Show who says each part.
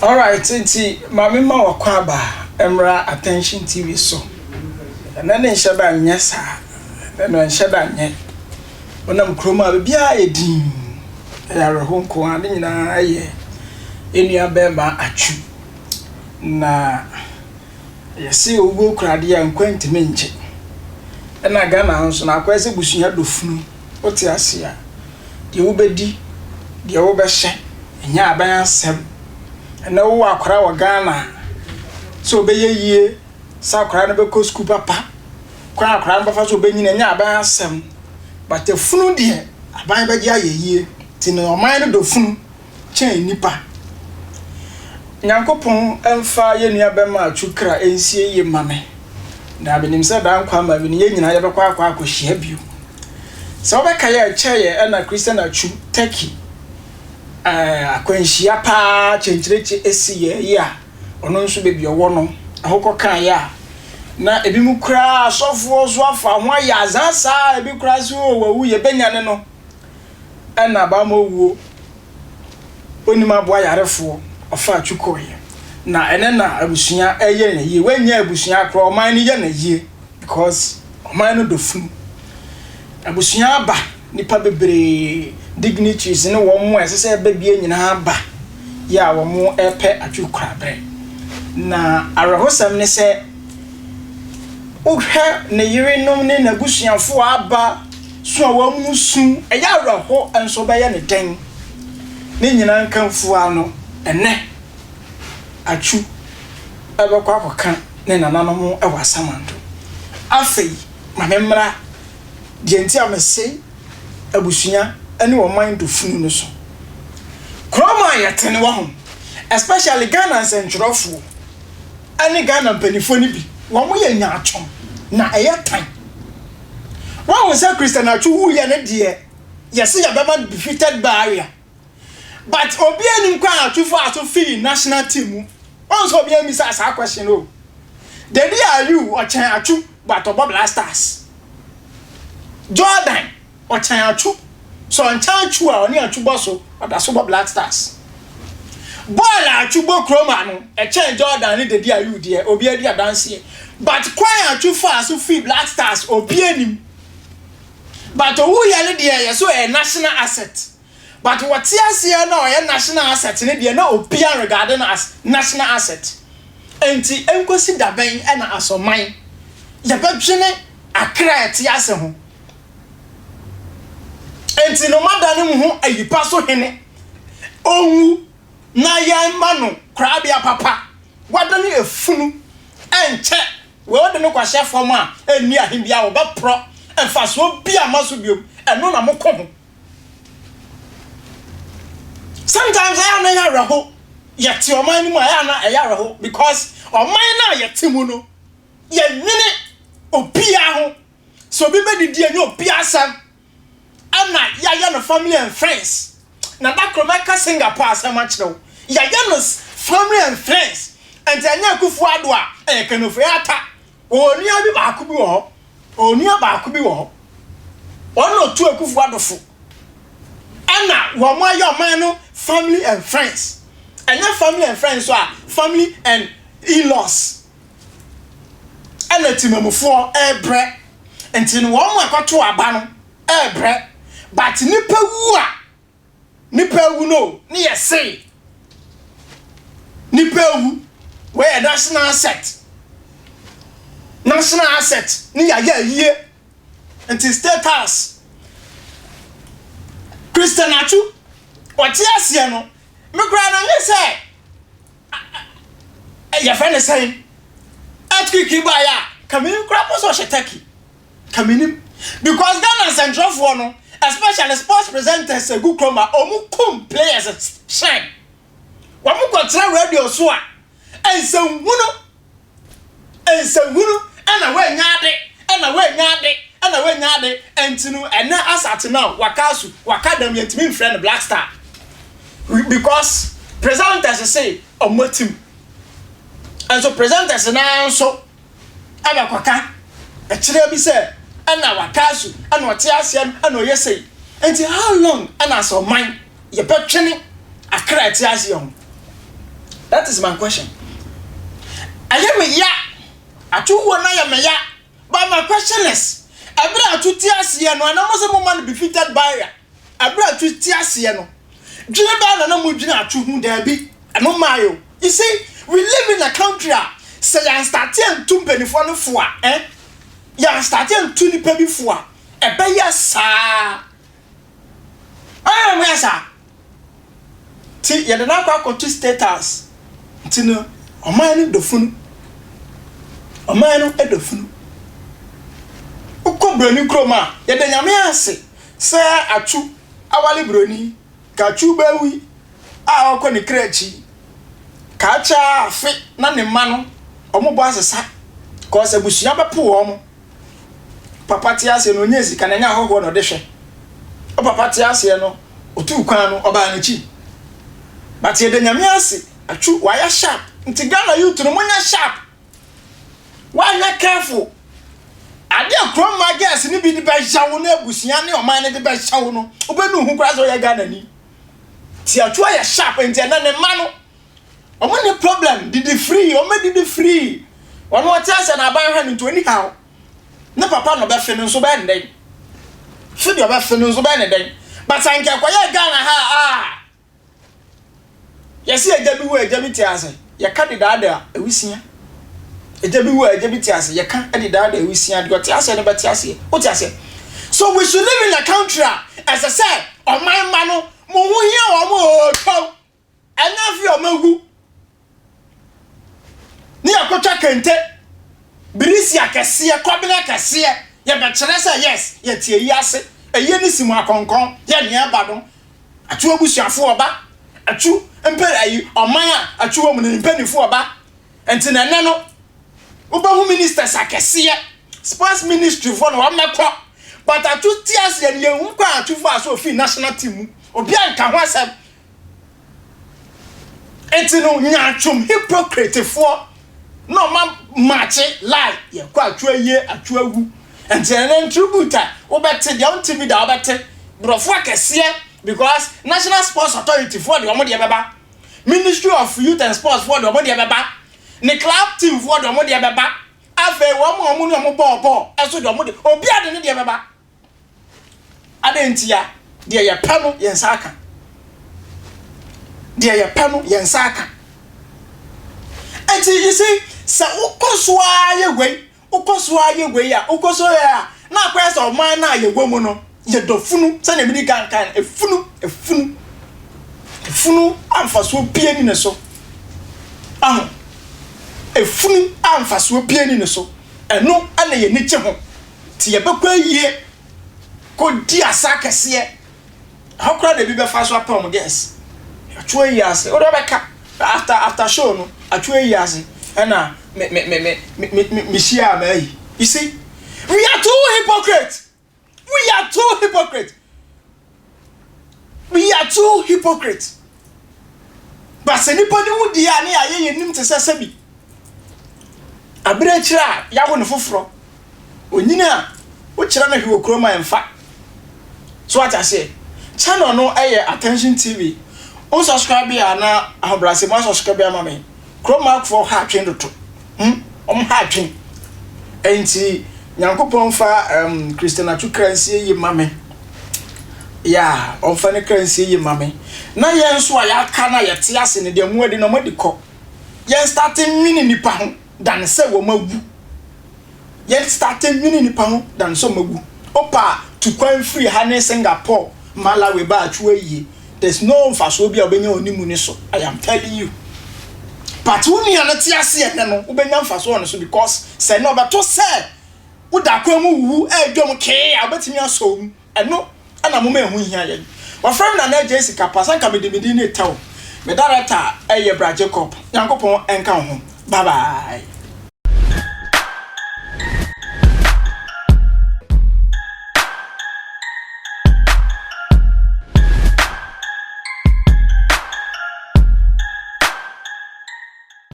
Speaker 1: Alright, nti maame ma wakɔ aba mmra Attention TV so. Ɛnɛ ne nhyɛ da nyɛ saa. Ɛnɛ no nhyɛ da nyɛ. Wonam kurom a biribiara yɛ din. Ɛyɛ awerɛho nko ara. Ne nyinaa yɛ yɛn nua bɛrima Atsu. Na yɛse owuo kura adeɛ a nkwa ntumi ngye. Ɛna Ghana nso no akɔyɛ sɛ busua dɔ funu. Wote ase a, deɛ wobɛdi, deɛ wobɛhyɛ, ɛnyɛ aban asɛm. Ɛnɛ wowɔ akwadaa wɔ Ghana a, sɛ ɔbɛyɛ yie, sɛ akwadaa no bɛkɔ sukuu papa, kwan a akwadaa no bɛfa so ɔbɛnyini, ɛnyɛ aban asɛm. But efunu deɛ, aban bɛgye ayɛ yie. Nti no ɔman no dɔ funu kyɛn nnipa. Nyankopɔn mfa yɛn nua bɛma Atsu kra nsie yie mma me. Na menim sɛ daa nkwa ama bi no, yɛn nyinaa yɛbɛkɔ akɔ akɔhyia bio. Sɛ wobɛkae a, ɛkyɛeɛ ɛna Christian Atsu Turkey eh, akwanhyia paa kyɛnkyerɛkyɛ esi yɛ yi a, ɔno nso baabi ɔwɔ no, ɛhɔ kɔkaeɛ a, na ebinom koraa asɔfoɔ nso afa ho ayɛ azaa saa, ebi koraa sɛ o wawu yɛbɛnyane no, ɛna baama owuo onim aboa yarefoɔ ɔfa atwi kɔeɛ na ɛnɛ na abusua ɛyɛ na yie wanya abusua koraa ɔman no yɛ na yie because ɔman no dɔ funu abusua aba nipa bebree dignitaries ne wɔn a ɛsɛ sɛ ɛbɛ bie nyinaa aba yɛ a wɔn ɛpɛ atwi korabrɛ na awerɛhosɛm ne sɛ wohwɛ ne yerenom ne n'abusuafoɔ aba so a wɔn su ɛyɛ awerɛho nso bɛyɛ ne dɛn ne nyinaa nkamfua no ɛnɛ Atsu ɛbɛkɔ akɔka ne nananom ɛwɔ Asamando. Afei ma me mmra deɛ nti a mese abusua ne ɔman dɔ funu no so. Kurom a yɛte no wɔ ho, especially Ghana nsɛntwerɛfoɔ ne Ghana mpanimfoɔ no bi, wɔn yɛ nyaatwom na ɛyɛ tan. Wɔn sɛ Christian Atsu wuyɛ no deɛ yɛse yɛbɛma no befitted burial. But obi anim kwan Atsu faa so fii national team mu. Wɔn sɛ obi amisa saa question o. Dede Ayew ɔkyɛn Atsu but ɔbɔ Black Stars. Jordan ɔkyɛn Atsu. Sɛ ɔnkyɛn Atsu a ɔne Atsu bɔ so ɔda so bɔ Black Stars. Bɔɔl a Atsu bɔ kurom ano ɛkyɛn Jordan ne Dede Ayew deɛ obi adi adanseɛ. But kwan Atsu faa so fii Black Stars obi anim. But owuyɛ no deɛ yɛ so ɛyɛ national asset. But wɔte aseɛ na ɔyɛ national asset ne deɛ na obiara regard no as national asset. Nti nkosi dabɛn ɛna asɔman yɛbɛdwene akra a ɛte ase ho. Nti no madane mo ho ayipa so hene onwu na yɛmma no korabea papa. Wadane efunu ɛnkyɛ wei wode no kɔhyɛ fam a ɛnni ahe biara wɔbɛporɔ mfasoɔ bi ama so biom ɛno na mokɔ ho. Sometimes ɛyɛ na ɛyɛ awerɛho yɛte ɔman no mu a ɛyɛ na ɛyɛ awerɛho because ɔman no a yɛte mu no yɛnwene obiara ho sɛ obi bɛdidi ɛnyɛ obiara asɛm ɛna yɛayɛ no family and friends na da koro mɛka Singapore asɛm akyerɛ wo yɛayɛ no family and friends nti ɛnyɛ Akufo Addo a ɛyɛ Ken Ofori-Atta onua bi baako bi wɔ hɔ onua baako bi wɔ hɔ ɔno na otu Akufo Addo fo ɛna wɔn ayɛ ɔman no family and friends ɛnyɛ family and friends so a family and in-laws ɛna timamufoɔ ɛɛbrɛ nti no wɔn a ɛkɔto aba no ɛɛbrɛ but nipa wu a nipa ewu no ne yɛ se nipa ewu wɔyɛ national asset national asset ne yɛayɛ ayie nti State House Christian Atsu ɔte aseɛ no me koraa no nye sɛ yɛfrɛ ne sɛn earthquake baeɛ a kamenim koraa po sɛ ɔhyɛ Turkey kamenim because Ghana nsɛntwerɛfoɔ no especially sports presenters egu kurom a ɔmo kum players hyɛn wɔn kɔtena radio so a nsɛnhunu nsɛnhunu ɛna wɔanya ade ɛna wɔanya ade ɛna wɔanya ade nti no ɛnɛ asate no a waka so waka dam yɛntumi nfrɛ no Black Star because presenters say ɔmo team nso presenters naa nso ɛna kɔka ɛkyerɛ bi sɛ ɛna waka so ɛna ɔte aseɛ no ɛna ɔyɛ sɛyi nti how long ɛna asɛ ɔman yɛbɛtwene akra ɛte aseɛ ho. That is my question. Ɛyɛ me ya. Atwo wuo no ayɛ me ya. But my question is, ɛberɛ a Atwo te aseɛ no, ɛna mo sɛ mo ma no befitted burial. Ɛberɛ a Atwo te aseɛ no, dwene bɛn na na mo dwene Atwo ho? Daabi, ɛno mmaeɛ o. You see, we live in a country a sɛ yɛn starte antu mpanimfoɔ no fo a, eh, yɛn starte antu nipa bi fo a, ɛbɛyɛ saa. Ɛyɛ mo yɛ saa. Nti yɛde no akɔ akɔto state house. Nti no, ɔman no dɔ funu. Ɔman no dɔ funu. Wokɔ buroni kurom a, yɛda Nyame ase sɛ Atsu awale buroni. Ka Atsu bɛwi a ɔkɔ ne kra akyi. Ka akyɛ ara afe na ne mma no, wɔn bɔ asesa. Cause abusua bɛpo wɔn. Papa te aseɛ no, ɔnyɛɛ sika no, ɛnyɛ ahɔhoɔ na ɔde hwɛ. Wo papa te aseɛ no, ɔtuu kwan no, ɔbaa n'akyi. But yɛda Nyame ase, Atsu, wayɛ sharp. Nti Ghana youth no, monyɛ sharp. Woanyɛ careful, adeɛ a kurom mma girls no bi de bɛhyɛ wo ne abusua ne ɔman no de bɛhyɛ wo no, wobɛnu wo ho koraa sɛ woyɛ Ghanani. Nti Atsu ayɛ sharp, nti ɛnɛ ne mma no, Ɔmo nni problem didi free ɔmo bɛdidi free ɔno ɔte asɛ na aban hwɛ no nti ɔnni haw ne papa na ɔbɛfe no nso bɛyɛ ne dɛn fe deɛ ɔbɛfe no nso bɛyɛ ne dɛn but sɛ anka ɛkɔyɛ Ghana ha a yɛse agya bi wu a agya bi te ase yɛka de daadaa awusia agya bi wu a agya bi te ase yɛka de daadaa awusia deɛ ɔte aseɛ no bɛte aseɛ wote aseɛ so we should live in a country a ɛsɛ sɛ ɔman mma no mo ho hia wɔn o twɛw Ɛnyɛ afei a wɔawu ne yɛkɔtwa kente, birisi akɛseɛ, kɔbene akɛseɛ, yɛbɛkyerɛ sɛ yes, yɛte ayi ase, ayie no si mu akɔnkɔn, yɛ nea ɛba no, Atsu abusuafoɔ ɔba, Atsu mpɛ ayi, ɔman a Atsu wɔ mu no ne mpanimfoɔ ɔba, nti na ɛnɛ no, wobɛhu ministers akɛseɛ, sports ministry foɔ na wɔmmɛkɔ, but Atsu te aseɛ no yɛnhu kwan a Atsu faa so ofii national team mu, obiara nka ho asɛm. Enti no nyaatwom hypocritefoɔ na ɔma makye lie yɛkɔ atwo ayie atwo awu nti ɛnɛ tribute a wobɛte deɛ wonte bi da wobɛte borɔfo akɛseɛ because national sports authority foɔ deɛ ɔmo deɛ bɛba ministry of youth and sports foɔ deɛ ɔmo deɛ bɛba ne club team foɔ deɛ ɔmo deɛ bɛba afei wɔn a ɔmo ne ɔmo bɔɔ bɔɔl ɛso deɛ ɔmo deɛ obi ade ne deɛ bɛba. Adɛn ntia? Deɛ yɛpɛ no, yɛn nsa aka. Deɛ yɛpɛ no, yɛn nsa aka. Enti, you see, sɛ wokɔ so ara yɛ wei, wokɔ so ara yɛ wei a, wokɔ so yɛ a, na akɔyɛ sɛ ɔman no a yɛwɔ mu no, yɛdɔ funu, sɛdeɛ medi kan kan no, efunu, efunu, efunu a mfasoɔ bie ni ne so. Aho, efunu a mfasoɔ bie ni ne so. Ɛno na yɛn ani gye ho. Nti yɛbɛkɔ ayie kɔdi asa akɛseɛ. Ɛhɔ koraa na ebi bɛfa so apɛ wɔn girls. Atwo ayi ase. Wode wobɛka after after show no atwo ayi ase ɛna me me me me me me me hyia a maayi. You see, we are too hypocrite. We are too hypocrite. We are too hypocrite. But sɛ nipa no wu deɛ a ne yɛayɛ yɛn nim te sɛ sɛbi abere akyire a yɛawo no foforɔ onyini a wokyerɛ no hwee wɔ kurom a ɛmfa so ate aseɛ channel no ɛyɛ attention tv wo subscribe a na ahobrɛase mu asubscribe ama me kurom akofoɔ ha atwen doto Hmm, wɔn ha adwen. Enti, Nyankopɔn mfa um, Christian Atsu kra nsie yie ma me. Yeah, ɔmfa ne kra nsie yie ma me. Na yɛn nso a yɛaka na yɛte ase no deɛ mo adi na wɔadi kɔ. Yɛn starte nwene nipa ho dan sɛ wɔn awu. Yɛn starte nwene nipa ho dan sɛ wɔn awu. Opa a, tu kwan firi ha ne Singapore, Malawi ba Atsu ayie. There's no mfasoɔ bi a wobɛnya wɔ ne mu ne so. I am telling you. But wo nua no te ase ɛnɛ no, wobɛnya mfasoɔ wɔ ne so because sɛ ɛnɛ ɔbɛto sɛ woda kwan mu wuwu ɛredwam kee a wobɛtumi asɔ wo mu. Ɛno ɛna moma ɛho hia yɛn. Wɔfrɛ me Nana Adjei Sikapa, sɛ nka mede me din no retɛ wo. Me director ɛyɛ Bra Jacob. Nyankopɔn ɛnka wo ho. Bye bye.